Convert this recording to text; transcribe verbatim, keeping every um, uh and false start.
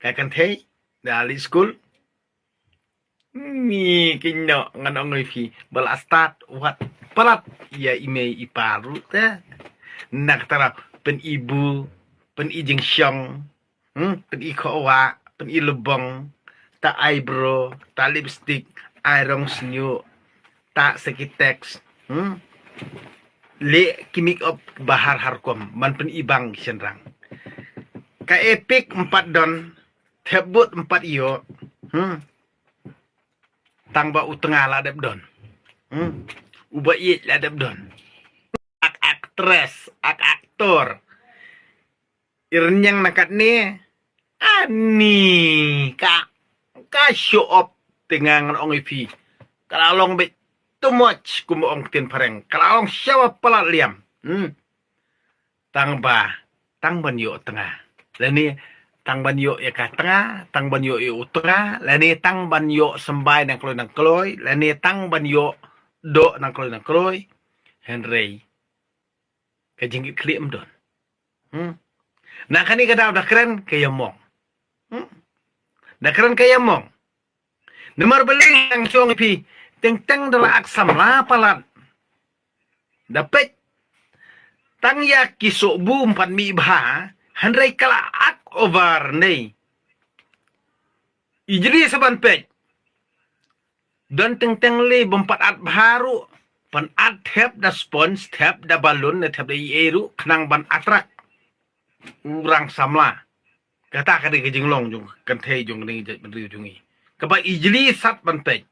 Ka kynthei da leit skul. Ni ki noh ngan ong ïa phi ba la start wat palat ïa i mei i pa ruh te. Na kata la pyn-i bu, pyn-i jingshong, hmm, pyn-i khowa, pyn-i lubong, ta eyebrow, ta lipstick, ai rong sniuh, ta sekitex, hmm. Leh ki make up ba har har kum ban pyn-i bang ki shynrang. Ka epic ym pat don, thep but ym pat ïoh. Hmm. Tang ba u tnga la dep don. Hmm. U ba ïeit la dep don. Ak actress, ak aktor. I rynïeng na katne. Ani ka, ka show off te nga ngan ong ïa phi. Ka la long beit too much kum ong ktien phareng. Ka la long sha ba palat liam. Hmm. Tang ba, tang ban ïoh tnga. Lane tang ban ïoh ïa ka tnga, tang ban ïoh ïa u tnga, lane tang ban ïoh symbai nang kloi nang kloi, lane tang ban ïoh doh nang kloi nang kloi. Hynrei ka jingkitkhlieh ym don. Hmm. Na kane ka daw da kren ka ïamong. Hmm. Da kren ka ïamong. Namar balei ngan ong ïa phi, teng teng da la ak samla palat. Da peit. Tang ïa ki soh bu ym pat mih bha, hynrei ka la ak over nei. I jli sa ban peit. Don teng teng lei bym pat at bha ruh, pyn-at thep da sponge, thep da balloon, ne thep da ei ei ruh, khnang ban attract u rang samla. Kata ka dei ka jinglong jong ka kynthei jong kane ka jaitbynriew jong ngi. Kaba i jli sat ban peit.